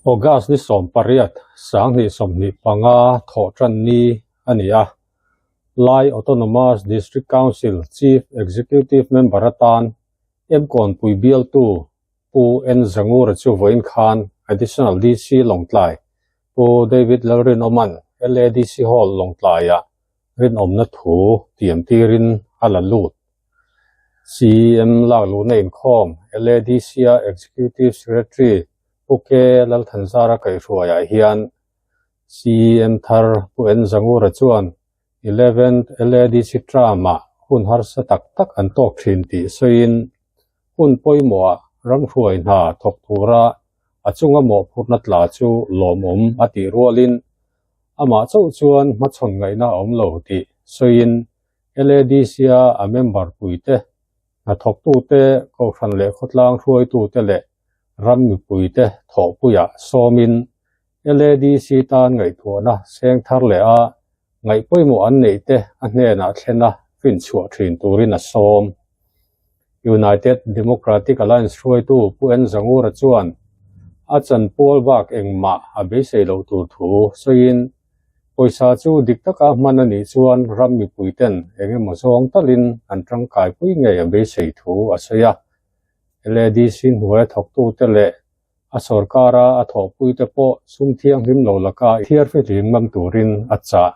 August ni 18, 2025 thawhtan ni a ni a. Lai Autonomous District Council Chief Executive Member atan Emkawnpui bialtu Pu N Zangura chu vawiin khan Additional DC Lawngtlai Pu David Lalrinawma'n LADC Hall Lawngtlaiah rinawmna thu tiam tirin a la lut. CEM lak luhna inkhawm LADC-a Executive Secretary Pu K Lalthanzara kaihhruaiah hian CEM thar Pu N Zangura chuan Eleventh LADC term-ah hun harsa tak tak an tawk thin tih sawiin hun pawimawhah ramhruai hna thawk tura a chunga mawhphurhna tla chu lawmawm a tih rualin amah chauh chuan hmachhawn ngaihna a awm lo tih sawiin LADC-a a member puite, hnathawktute, kohhran leh khawtlang hruaitute leh ram mipuite thawhpuiah sawmin LADC tan ngaihtuahna seng thar leh a ngaih pawimawh an neih te a hnenah thlen a finchhuah thin turin a sawm. United Democratic Alliance hruaitu Pu N Zangura chuan a chanpual bak engmah a beisei loh tur thu sawiin pawisa chu dik taka hman a nih chuan ram mipui ten eng emaw zawng talin an tangkaipui ngei a beisei thu a sawi a. LADC hnuaia thawktute leh A sorkara a thawhpuite pawh sum thianghlim lo laka thiarfihlim ngam turin a chah.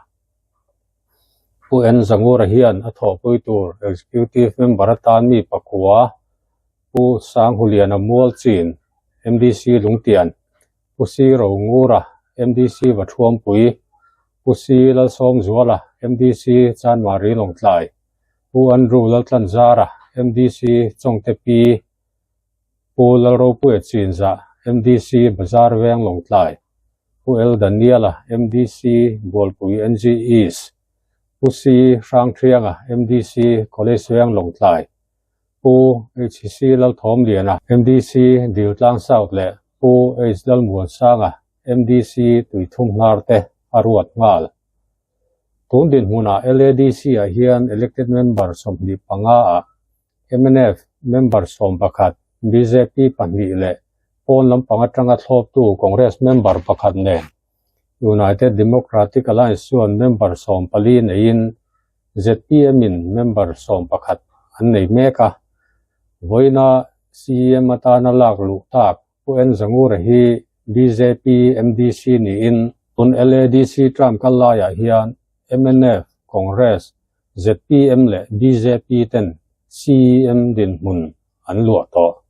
Pu N Zangura hian a thawhpui tur Executive Member atan mi pakua, Pu Sanghuliana Mualchin, MDC Lungtian, Pu C Rongura, MDC Vathuampui, Pu C Lalsawmzuala, MDC Chanmari Lawngtlai, Pu Andrew Laltlanzara, MDC Chawngte Pi, Pu Lalropuia Chinzah, MDC Bazar Veng Lawngtlai, Pu L Daniela, MDC Bualpui NG East, Pu C Hrangthrianga, MDC College Veng Lawngtlai, Pu HC Lalthawmliana, MDC Diltlang South leh Pu H Lalmuansanga, MDC Tuithum Hnar te a ruat nghal. Tun dinhmunah LADC-ah hian elected member 25 ah mnf member 11, bjp pahnih leh pawn lampang atanga thlawptu Congress member pakhat nen United Democratic Alliance chuan member 14 neiin zpm in member 11 an nei mek a. Vawiina CEM atana lak luh tak Pu N Zangura hi bjp MDC niin tun LADC term kal laiah hian mnf, Congress, zpm leh bjp ten CEM dinhmun an luah tawh.